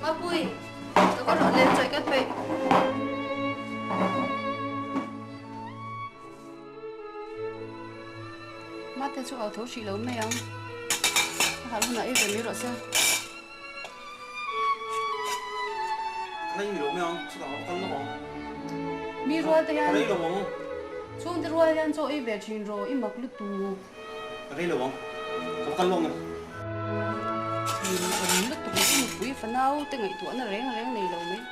Mapui, ka va rawh le chawi ka peih. Mate chu au tho hrih lo mai ang. A harh hunah ei ve mai rawh se. Ka nei lo mai ang, chutah ka kal lawk ang. Mi rual te hian. Ka rei lo ang. Chhungte rual hian chaw ei ve thin rawh, i mak lutuk. Ka rei lo ang, ka va kal lawk ang. Min awm lutuk i nupui fanau te ngaihtuahna reng reng nei lo mai.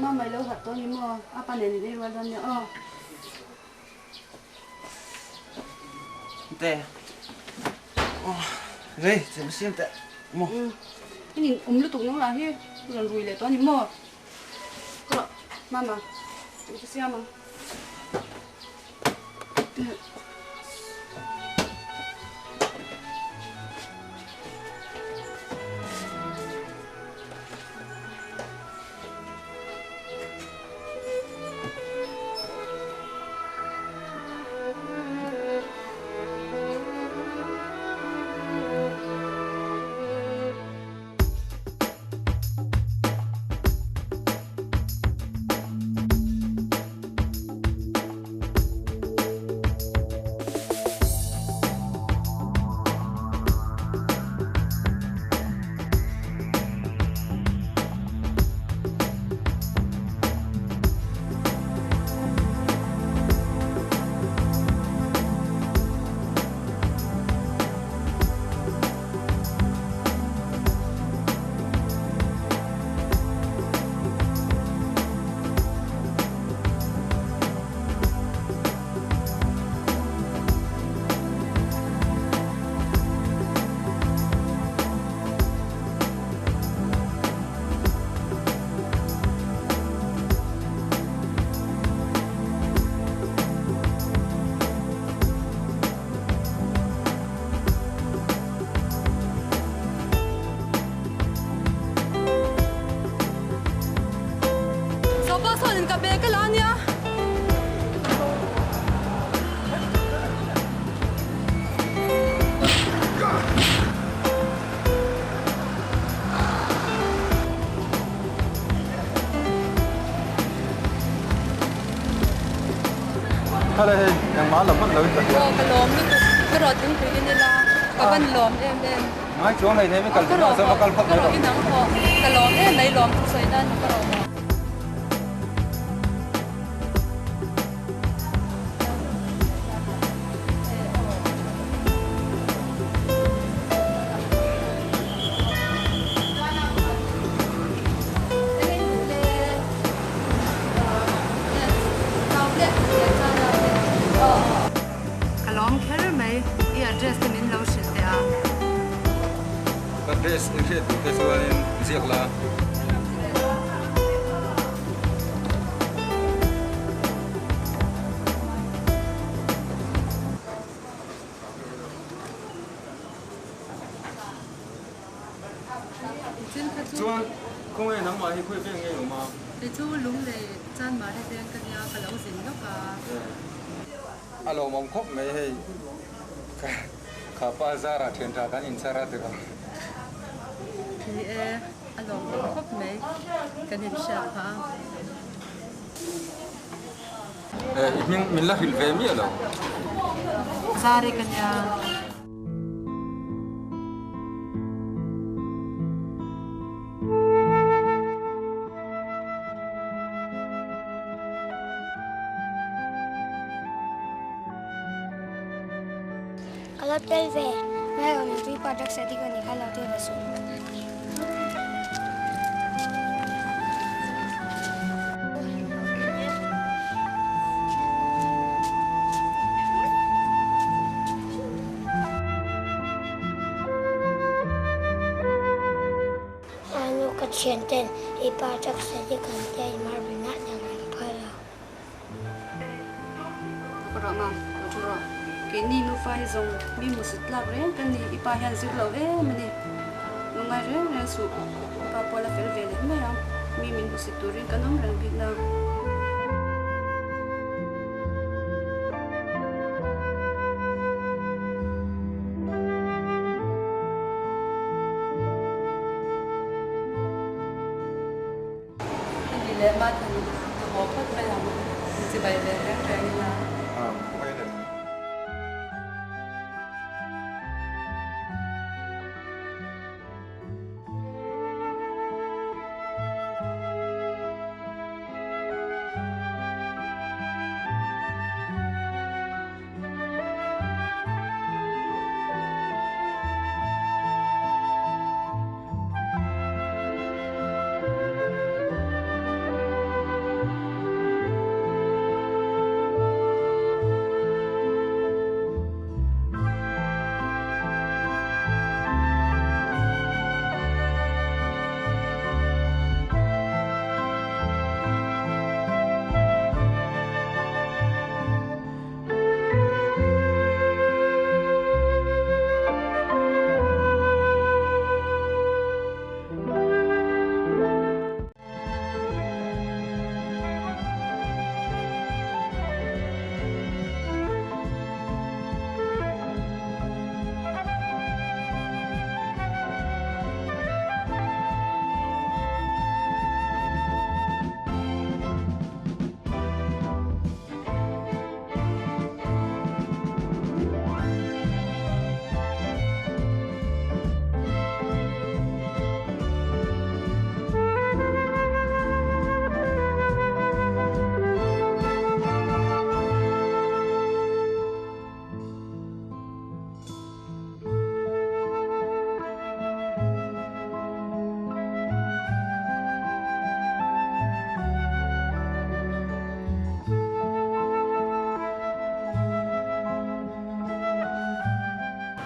Mama i lo harh tawh a ni maw? A pa nen in ei rual dawn nia aw. Te. Rei, chhem siam teh maw? I nin awm lutuk nang lah hi rawn rui leh tawh a ni maw? Rawh, Mama, i ka siam ang. Sofa sawn in ka bag a la ania. Khala hei engmah la hman lo in ka hria. Aw ka lawm lutuk ka rawh thingpui in ila ka van lawm em em. Ngai chuang hei hei kal duh chuan va kal phawt mai rawh. Ka rawh inang pawh ka lawm em mai lawm thusawi nan ka rawh haw. Ka lawm kher mai, i address te min lo hrilh teh a. Ka address i hriat duh te chuanin ziak la. Chuan khawnge nangmah hi khawi veng nge i awm a? Kei chu Lunglei Chanmari veng ka nia ka lo zin lawk a. A lawmawm khawp mai hei kha pa zara thian tha kan inchhar a tiraw. Ni e, a lawmawm khawp mai kan inhriat phah a. I hming min la hrilh ve miah lo. Zari ka nia. Ka lo tel ve, ngai awm in tui pa drugs addict a nih kha lo tel ve suh. Ka thian ten i pa drugs addict an tia i marble nah dang an phal lo. Ka rawh mam, ka thu rawh. Keini nufa hi zawng mi hmusit tlak reng kan ni, i pa hian zir lo em a ni. Lungngai reng reng suh, i pa pawh la fel ve leh mai ang. Mi min hmusit turin kan awm reng bik na. Ani leh Mathan ka haw phawt mai ang, min chibai ve reng reng ila.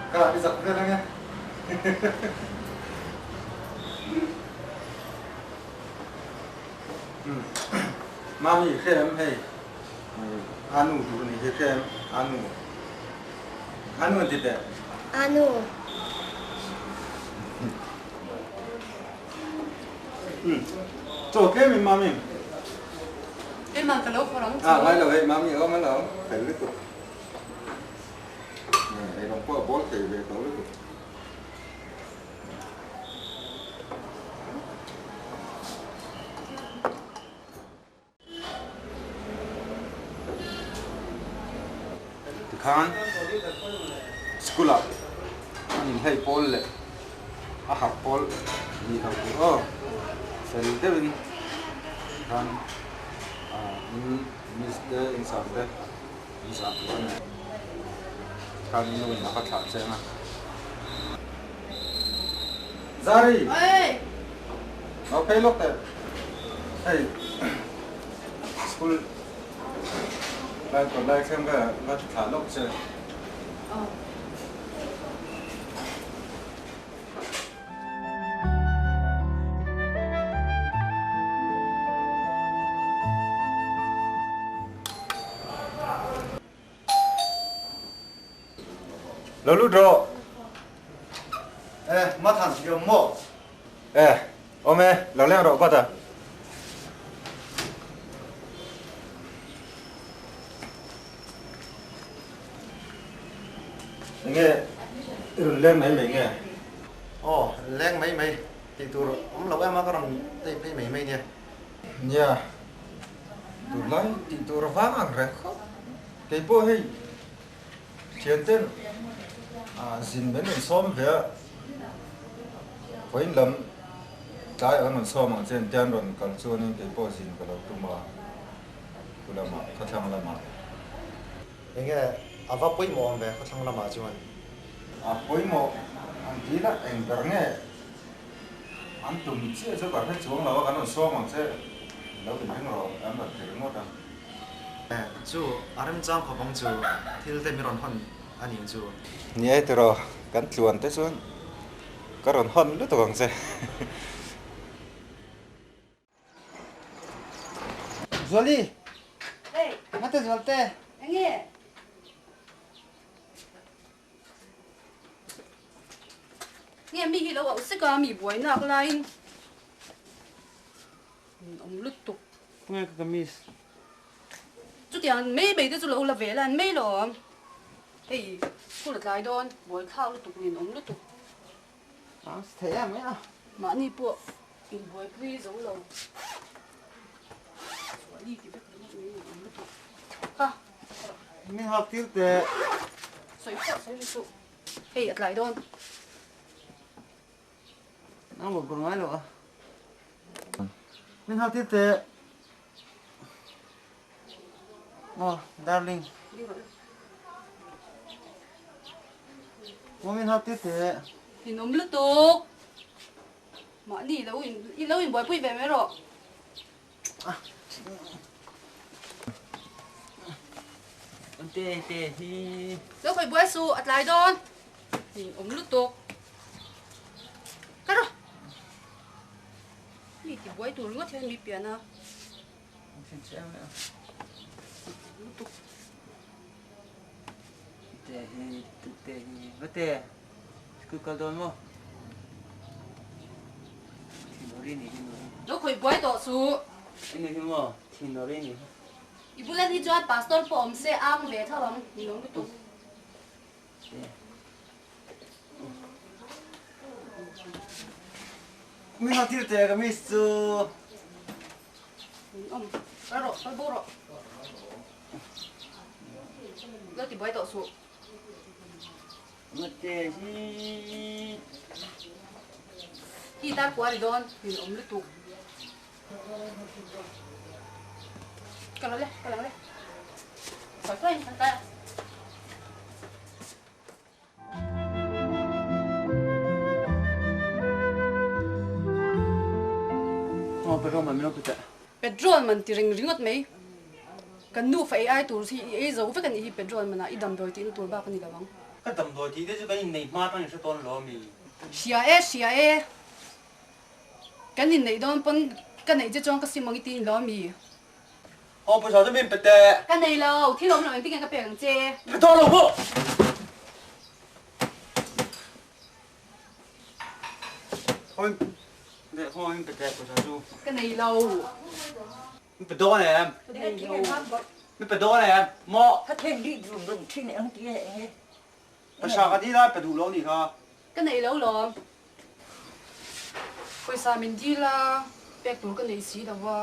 Ka i zak vel ange. Mami hre em hei Anu tur ni hi hre em Anu Anu an ti teh. Anu. Chaw tlem in mami. Keimah ka lo phawrh ang chu. Ah ngai lo hei mami a awm a lo fel lutuk. Ei rawng pawh a bawl thei ve tawh lutuk. Tikhan school ah an inhlei pawl leh a harh pawl nih loh tur aw fel deuhin tikhan in miss te in sir te in zah tur a ni. Tikhan i nu in a va thlah cheng a. Zari! Lo phei lawk teh. Hei school lai kawt lai thleng vel ah va thlah lawk che. Lo lut rawh. Eh, Mathan, i awm maw? Eh, awm e, lo leng rawh vat a. Enge i rawn leng mai mai nge? Aw, leng mai mai tih tur awm lo em a, ka rawn tei phei mai mai nia. Nia, tunlai tih tur a vang ang reng khawp. Kei pawh hei thian ten zin min rawn sawm ve a, vawiin lam tlai an rawn sawm ang che engtia an rawn kal chuanin kei pawh zin ka lo tum a, khu lamah, khawthlang lamah. Enge a va pawimawh awm ve khawthlang lamah chuan? A pawimawh an dil a, eng ber nge An tum chiah chu ka hre chuang lo a, kan rawn sawm ang che, lo inring rawh an rawn ti ringawt a. Chu a remchang khawp ang chu, thil te mi rawn hawn a nih chu. Ni e tiraw, kan tluan te chuan ka rawn hawn lutuk ang che. Zuali! Hey! Ngate Zualte! Enge? Nge mi hi lo auh sek a, mi buai nak laiin min awm lutuk. Nge ka kamis? Chutiang mai mai te chu lo la ve la an mai lo awm. Hei school a tlai dawn, buai thlak lutuk min awm lutuk. A si thei em mai a. Mahni pawh inbuaipui zo lo. Chuali ti vek ringawt mai min awm lutuk. Kha. Min hak tir teh. Sawi pawh sawi ri suh. Hei a tlai dawn. Nang bawk bawk ngai lo a. Min hak tir teh. Aw darling. Maw min hak tir teh. In awm lutuk. Mahni lo in i lo inbuaipui ve mai rawh. Te te hi. Lo khawih buai suh a tlai dawn. In awm lutuk. Ka rawh. Mi ti buai tur ringawt hian mi pian a. Lutuk. Te hi te hi va te. School kal dawn maw? Thinuri ni hi nuri. Lo khawih buai tawh suh. Ini hi maw thinuri ni hi. I bulan hi chuan pastor pawh awm se ang ve tho ang ni lo lutuk. Mi ha thil te ka miss chu. Awm kal rawh kal bo rawh. Lo ti buai tawh suh. Mate hi. Hi tar kual i dawn min awm lutuk. Ka lo le ka lo le. Sawi sawi in kan kai a. Aw petrol man min lo pe teh. Petrol man ti reng ringawt mai. Kan nufa ei ai tur hi i ei zo vek a nih hi petrol man ah i damdawi tihna tur bak a ni lo ang. Ka damdawi tih te chu kan inneih hma atangin hre tawn lo ami? Hria e hria e. Kan inneih dawn pawn ka neih che chuan ka sim ang i ti ni lo ami? Aw pawisa chu min pe teh. Ka nei lo, thil awm lo engtin nge ka pek ang che? Pe tawh lo pawh. Hawi leh hawi min pe teh pawisa chu. Ka nei lo. Min pe dawn em? Ka nei lo. Min pe dawn em? Maw? Ka theng dih dum dum thin ang ti e enge. Pawisa ka dil a pe duh lo nih kha. Ka nei lo lawm. Pawisa min dil a, pek tur ka nei si lo va,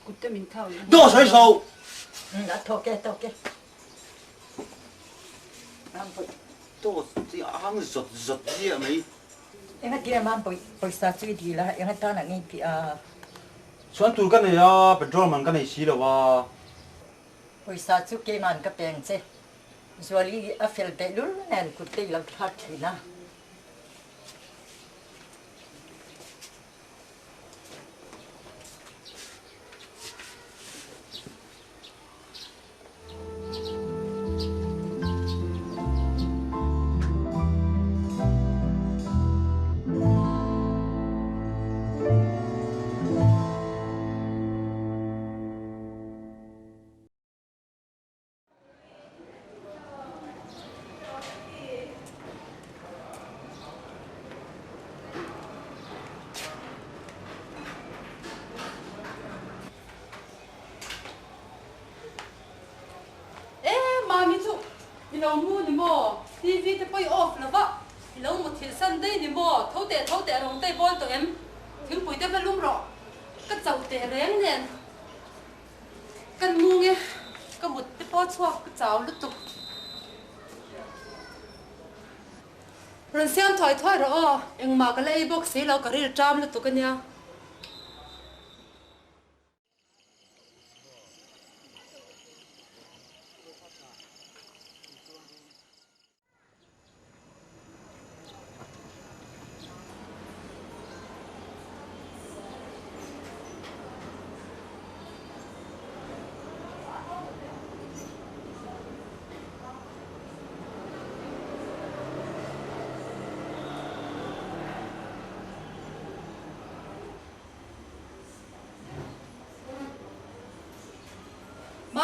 kut te min thlak leh. Daw sawi so! A thawk e, a thawk e. Mampui. Daw chi a hang zawt zawt ziah mai. Enga tia Mampui pawisa chu i dil a, enga tan ang i tih a? Chuan tur ka nei a, petrol man ka nei si lo a. Pawisa chu keiman ka peng che. Zuali a fel tehlul nen kut te i lo thlak thin a. E Mami chu i lo mu ni maw? TV te pawh i off lo va, i lo muthilh san daih ni maw? Tho teh tho teh rawng te i bawl tawh em? Thingpui te va lum rawh, ka chauh teh reng nen. Kan mu nge ka mut te pawh chhuak ka chau lutuk. Rawn siam thuai thuai rawh aw, engmah ka la ei bawk si lo ka ril ṭam lutuk a nia.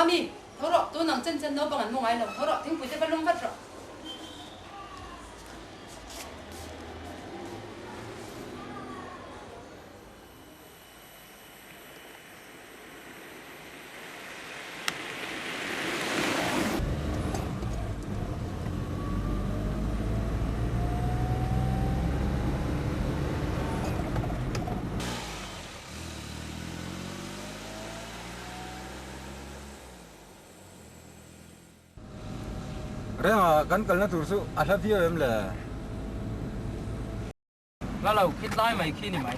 Mami, tho rawh, tun ang chen chen naupang an mu ngai lo, tho rawh, thingpui te va lum vat rawh. Renga kan kalna tur chu a hla viau em le? Hla lo khi tlai mai khi ni mai.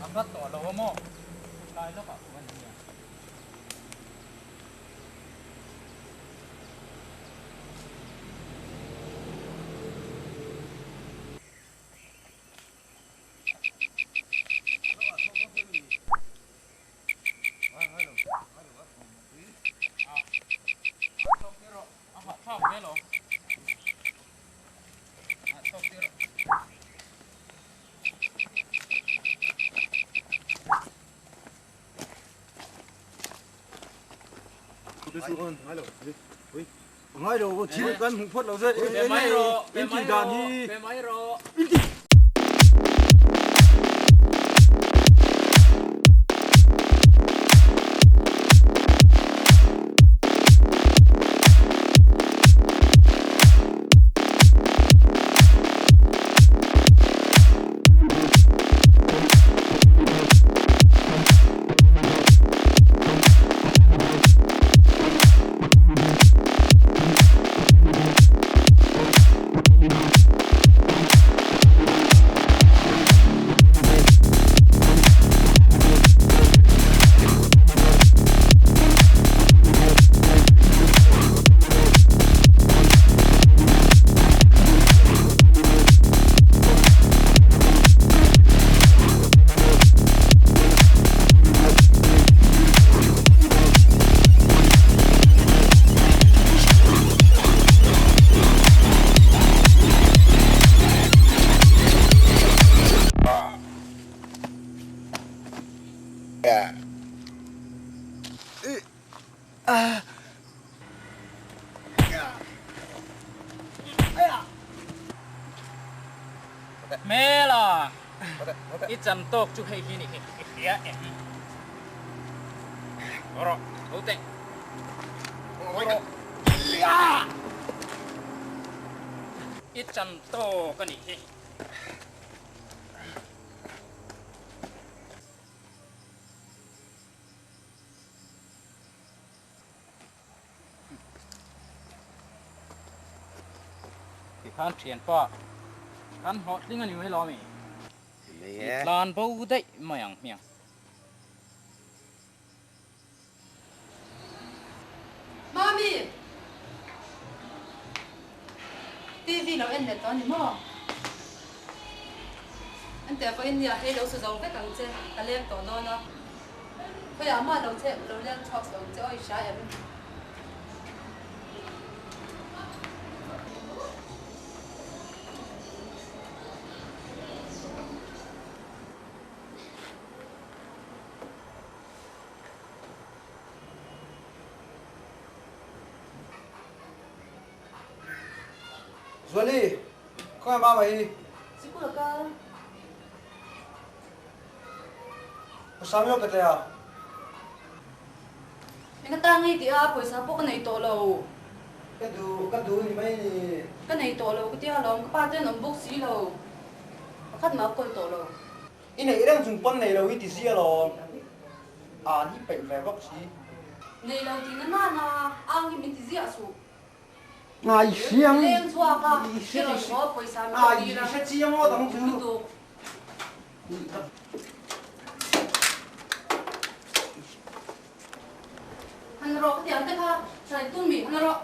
A hlat tawh lo a maw? Tlai lawkah pawh a ni a. Ngai lo thil kan hmuh phawt lo zet in tih dan hi in tih Hmela, i chan tawk chu hei hi ni hi, i hria em? Haw rawh, tho teh. I chan tawk a nih hi. Tikhan thianpa kan hlawhtling a ni mai lo ami? I tlan bo daih mai ang hmiang. Mami! TV lo en leh tawh a ni maw? An teh pawhin nia hei lo su zo vek ang che, ka leng tawh dawn a. Khawiah mah lo che lo leng chhuak suh ang che aw i hria em? Zuali, khawngaih mama hi. Sikul a kal. Ka Samuel ka tlei a. Enga ta ngei tih a, pawisa pawh ka nei tawh lo. Ka duh, ka duh ni mai ni. Ka nei tawh lo ka tia alawm, ka pa te an awm bawk si lo. Pakhat mah a kawl tawh lo. I neih reng chung pawn nei lo i ti si alawm. An hi peih ve bawk si. Nei lo tih na nana ang hi min ti ziah suh. Ngai hriang. Leng chhuak a, i rawn haw pawisa min lo tir a. I hre chiang ngawt ang chu. Lutuk. Han rawh ka ti ang te kha, hrai tum mi han rawh.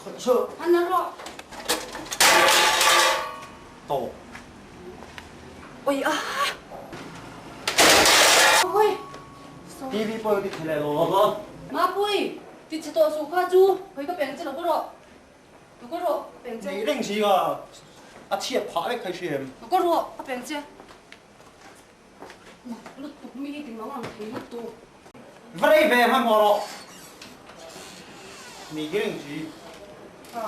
Khawchhuah. Han rawh. Tawp. Oi a. Oi. TV pawh ti chhe leh lo a. Mapui, ti chhe tawh suh kha chu, hawi ka peng che lo ka rawh. Lo ka rawh, ka peng che. Nei reng si ka, a chhiat phah vek thei hrim. Lo ka rawh, ka peng che. Mak lutuk mi hi ti mang ang thei lutuk. Va rei ve hmanhmawh rawh. Ni hi reng si. Ka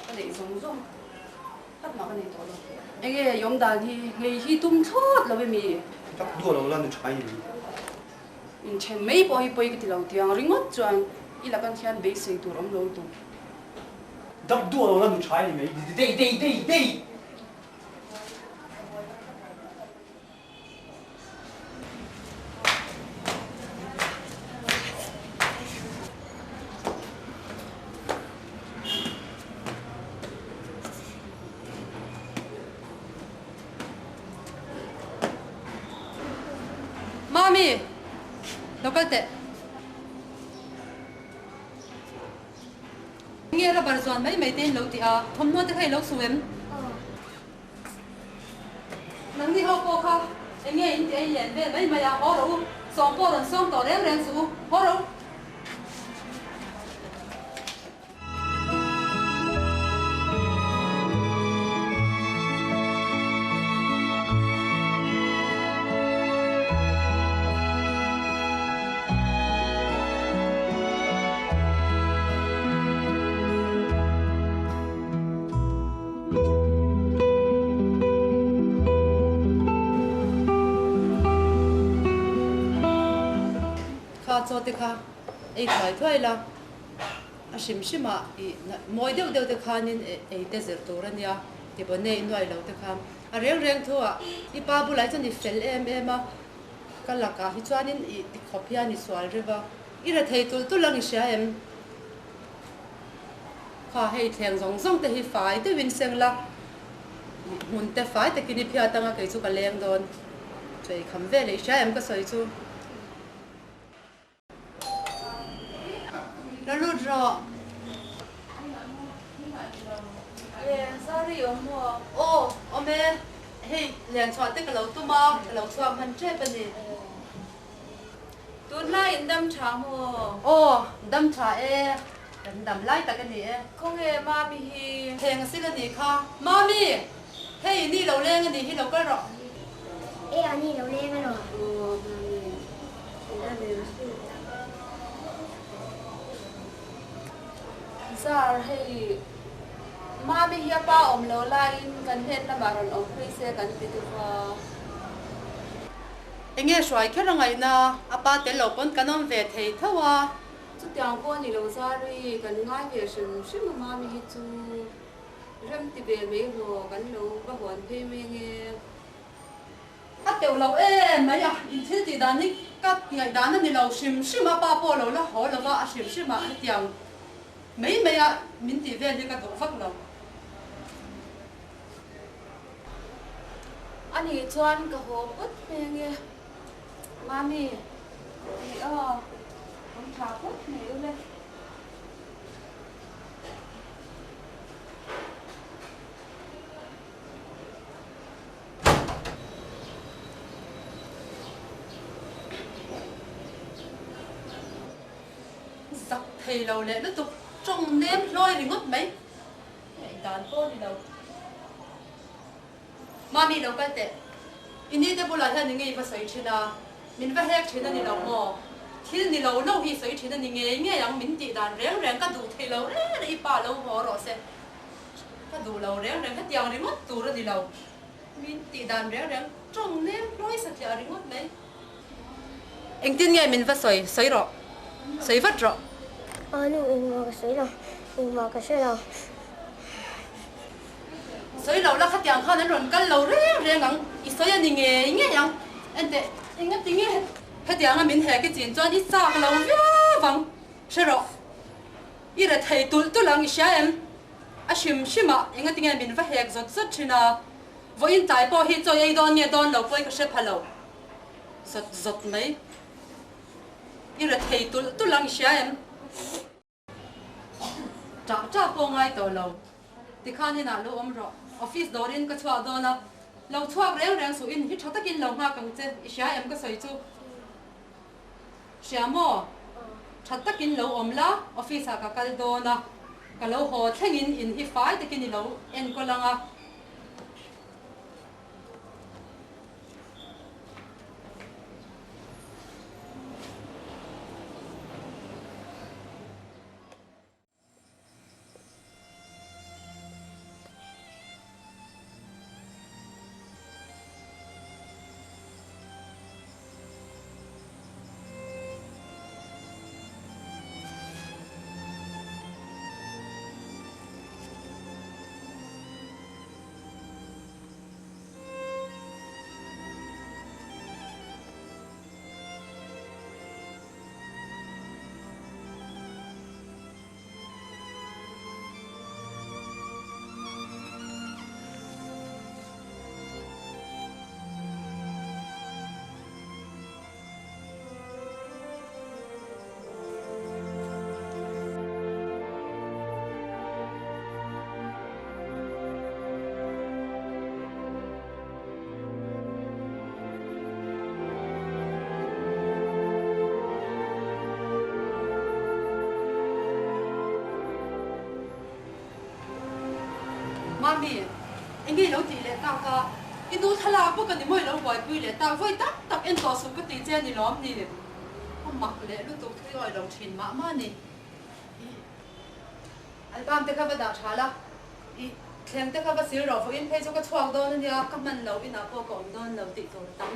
ka neih zawng zawng khat mah ka nei tawh lo. Enge i awm dan hi ngei hi tum thlawt lo emi? Tak duah lo la nu tha i ni. Inthen mai pawh hi pawi ka ti lo tiang ringawt chuan i lakan hian beisei tur awm lo lutuk. Dak duah lo la nu tha i ni mai. Dei dei dei dei. Mami, lo kal teh. Nge rubber zuan mai mai te in lo ti a, thawmhnaw te kha i lo su em? Nangni ho pawh kha eng nge in ti a in len vel mai mai a, haw rawh u, sawm pawh rawn sawm tawh reng reng suh u, haw rawh u. Kha chaw te kha ei thuai thuai la, a hrim hrim ah i mawi deuh deuh te khanin ei te zir tur a nia, ti baw nei nuai lo te khan a reng reng thu ah i pa bulah hi chuan i fel em em a, ka lakah hi chuanin i tikhawp hian i sual reuh a, i rethei tulh tulh ang i hria em? Kha hei thleng zawng zawng te hi fai deuhin seng la, hmun te fai takin i phiat anga kei chu ka leng dawn. Chu ei kham vel i hria em ka sawi chu. La lut rawh. Len zar i awm maw? Aw, awm e. Hei len chhuah te ka lo tum a, ka lo chhuak hman tep a ni. Tunlai in dam tha maw? Aw, dam tha e. Kan dam lai tak a ni e. Khawnge Mami hi? Theng a sil a nih kha. Mami! Hei, ni lo leng a nih hi lo kal rawh. E, a ni lo leng a rawh. Aw, Mami, in a leng su. Zar, hei, Mami hi a pa awm lo laiin kan hnen lamah rawn awm phei se kan ti deuh a. Enge hruai kher a ngaihna, a pa tel lo pawn kan awm ve thei tho a. Chutiang pawh a ni lo Zari, kan ngai ve hrim hrim a Mami hi chu rem ti ve mai emaw kan lo va hawn phei mai ange. A teuh lo em mai a, in thil tih dan hi ka ngaihdan a ni lo hrim hrim a, pa pawh lo la haw lo va, a hrim hrim a hetiang mai mai a min tih vel hi ka duh vak lo. A nih chuan ka haw phawt mai ange Mami, ih aw, awm tha phawt mai ule. Zak thei lo leh lutuk tawng nem hlawi ringawt mai. Ngaihdan pawh a ni lo. Mami lo kal teh. I ni te bulah hian i ngei va sawi thin a, min va hek thin a ni lo maw? Thil ni lo lo hi sawi thin a ni ngei ngei ang min tih dan reng reng ka duh thei lo reng reng i pa lo haw rawh se. Ka duh lo reng reng hetiang ringawt tur a ni lo. Min tih dan reng reng tawng nem hlawi satliah ringawt mai. Engtin nge min va sawi sawi rawh. Sawi vat rawh. Aw nu, engmah ka sawi lo, engmah ka hre lo. Sawi lo la, khatiang khan an rawn kal lo reng reng ang, i sawi a ni ngei ngei ang. Enteh, engati nge hetianga min hek i chin chuan i chak lo viau ang, hre rawh. I re thei tulh tulh ang, i hria em? A hrim hrim ah engati nge min va hek zawt zawt thin a, vawiin tlai pawh hi chawi ei dawn nge dawn lo pawh i ka hre pha lo zawt zawt mai. I re thei tulh tulh ang, i hria em? Ṭah ṭah pawh ngai tawh lo. Tikhan inah lo awm rawh. Office dawrin ka chhuak dawn a, lo chhuak reng reng suh in hi ṭha takin lo nghak ang che, i hria em ka sawi chu? Hria maw? Ṭha takin lo awm la, office ah ka kal dawn a, ka lo haw thlengin in hi fai takin i lo enkawl ang a. Mami, enge i lo tih leh tak a? I nu thlalak bawk a ni maw i lo buaipui leh tak? Vawi tak tak en tawh suh ka ti che a ni lawm ni? A mak leh lutuk thui awi lo thin mah mah a ni. Album te kha va dah tha la, i thleng te kha va sil rawh, vawiin phei chu ka chhuak dawn a nia, ka hman lo inah pawh ka awm dawn lo tih tur a tam.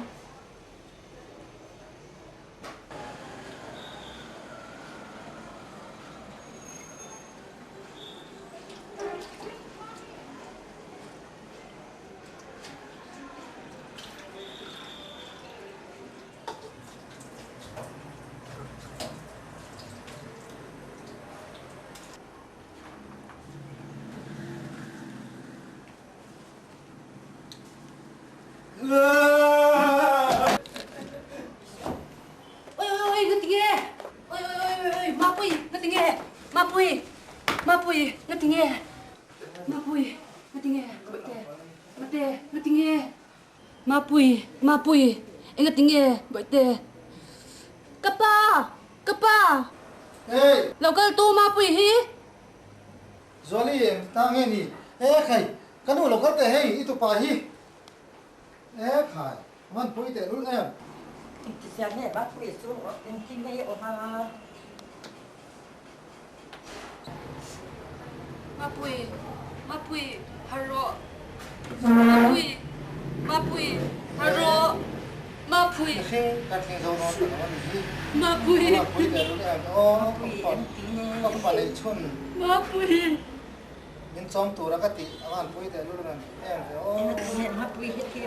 Oi oi oi nga tinge oi oi oi oi oi mapui nga tinge mapui mapui nga tinge mapui nga tinge mate mate nga tinge Mapui, Mapui, engati nge Bawihte? Ka pa! Ka pa! Hey! Lo kal tu Mapui hi! Zuali, eng ta nge ni? E khai, ka nu lo kal teh hei, i tupa hi! E khai, a man pui teh lul em? Engti zia nge Mapui chu engti nge i awm a? Mapui, Mapui, har rawh. Mapui, Mapui, har rawh. Mapui. Mihring kan thleng zo dawn ta lo a ni hi. Mapui. Mapui leh lul em aw ka fa neih chhun. Mapui. Min chawm tura ka tih a van pui teh lul em ve aw. Mapui hi thi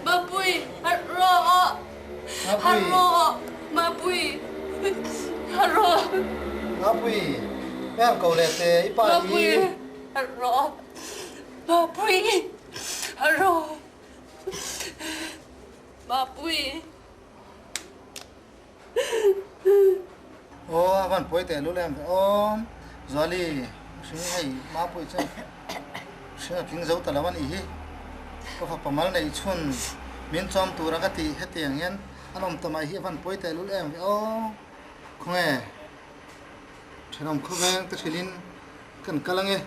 Mapui, har rawh. Har rawh. Mapui, har rawh. Mapui, em ko leh te i pa hi. Mapui, har rawh. Mapui, har rawh. Mapui. Aw a van pawi teh lul em ve aw Zuali hring hei Mapui chuan hring a tling zo ta lo a nih hi ka fapa mal neih chhun min chawm tura ka tih hetiang hian an awm ta mai hi a van pawi teh lul em ve aw khawnge thenawm khawveng te hrilhin kan kal ange.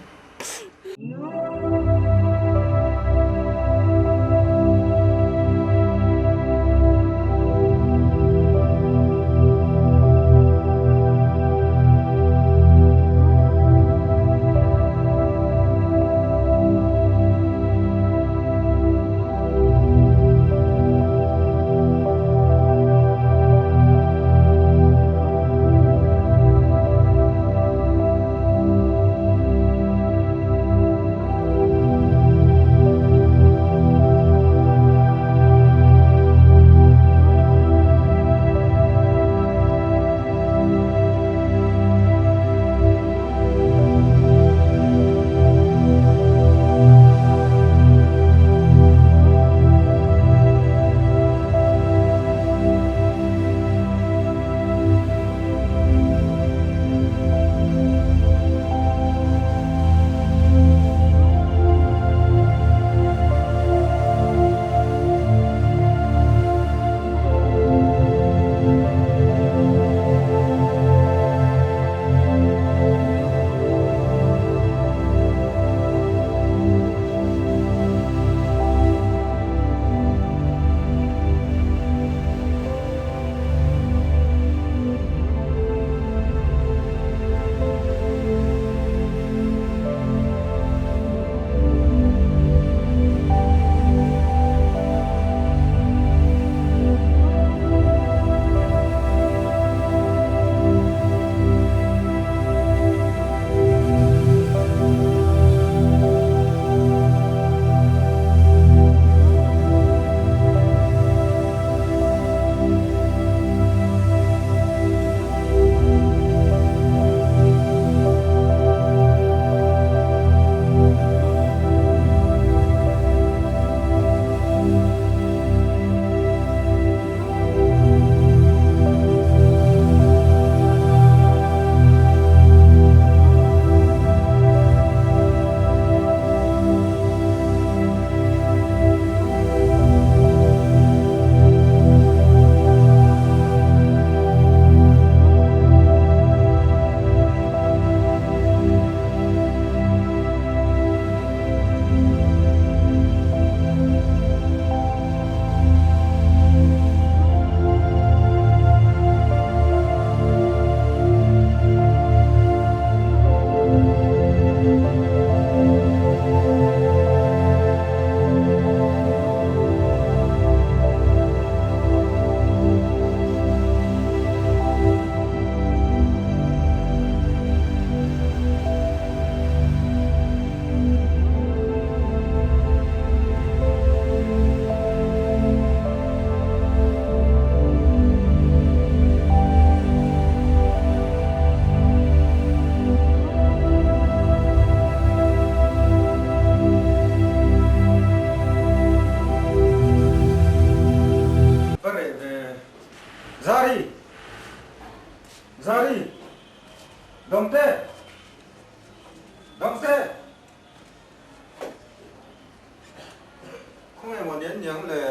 ang le.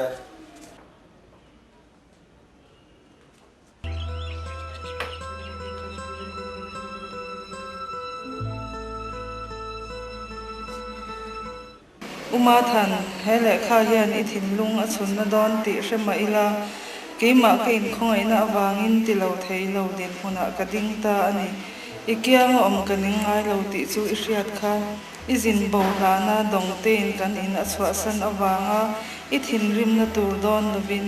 U Mathan, he lehkha hian i thinlung a chhunna dawn tih hre mah ila, keimah ka inkhawngaihna avangin ti lo thei lo dinhmunah ka ding ta a ni. I kianga awm ka ning ngai lo tih chu i hriat kha. I zin bo hlana dawngtein kan in a chhuahsan avanga i thinrimna tur dawn lovin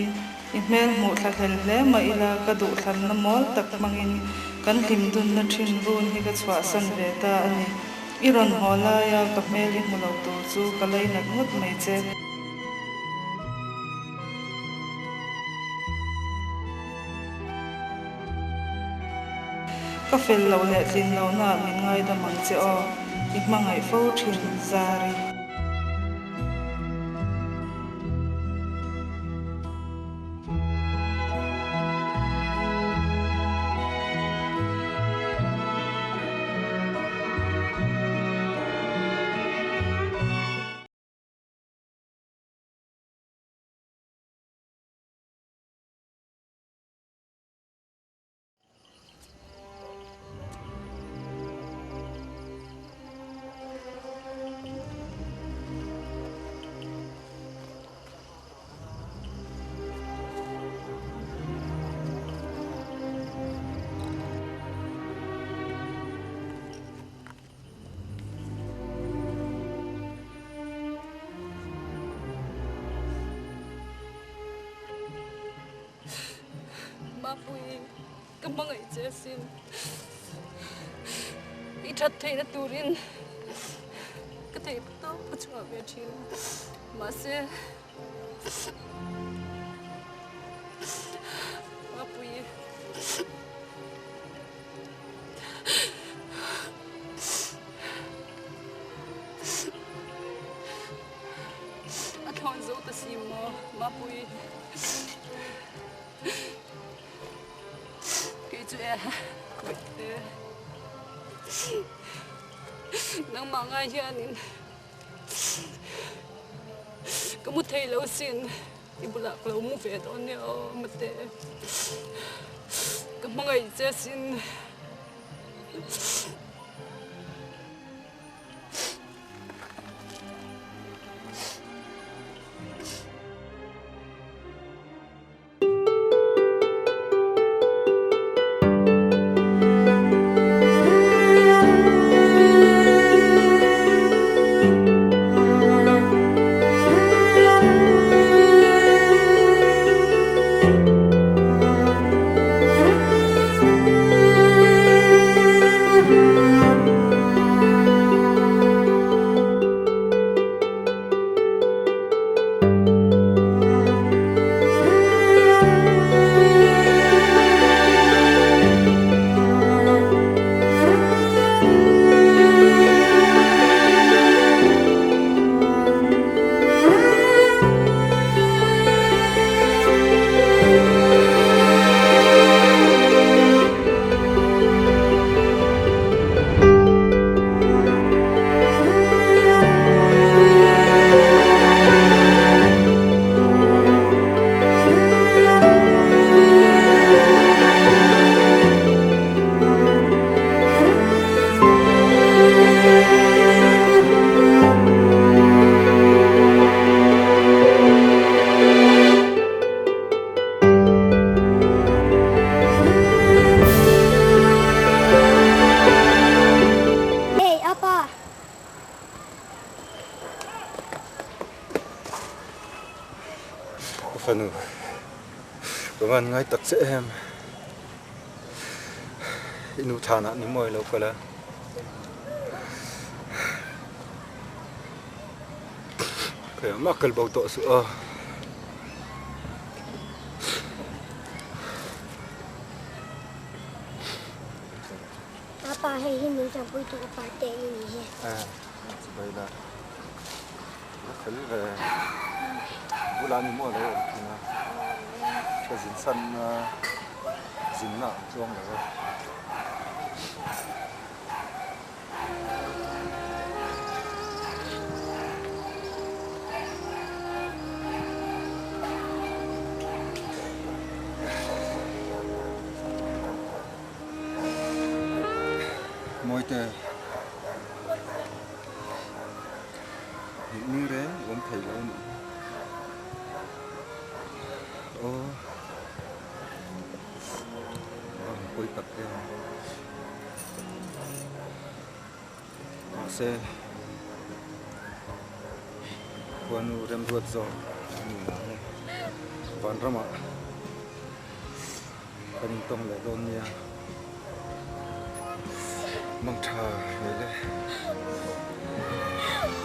i hmel hmuh thla hlel hle mah ila ka duhthlanna mawl tak hmangin kan hlimdunna thin run hi ka chhuahsan ve ta a ni. I rawn haw laia ka hmel i hmu lo tur chu ka lainat ngawt mai che. Ka fel loh leh tlin lohnaah min ngaidam ang che aw, i hmangaih fo thin Zari. Mapui, ka hmangaih che asin. I that theihna turin ka theih tawp ka chhuah ve thin. Mahse, Mapui, a thlawn zo ta si maw, Mapui. Kei chu e, Bawihte, nangmah ngai hianin ka mu thei lo sin, i bulah ka lo mu ve dawn nia aw mate, ka hmangaih che sin. Hey, apa! Ka fanu, ka van ngai tak che em. I nu thanah ni mawi lo kal a. Khawiah mah kal bo tawh suh aw. Apa hei hi min tanpui tu upa te i ni hi. Eh, chibai la. La fel ve. Bulah ni maw lo awm thung a. Ka zin san zinna ang chuang lo a. Mawite, Hnih ni reng i awm thei lo a nih hi. Aw, a rawn pawi tak em. Mahse, khuanu remruat zawk a ni nang e. Vanramah kan intawng leh dawn nia. Mangtha ngei le.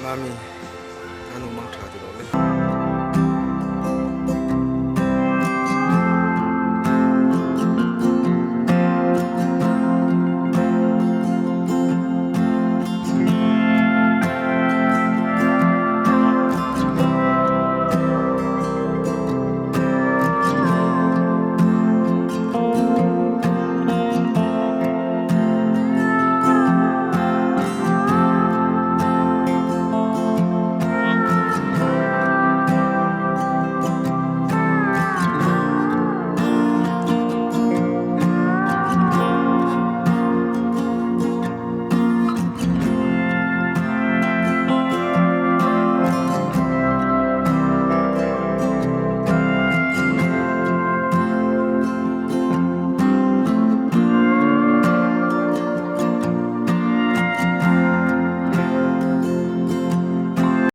Mami, a nu mangtha ti lo le.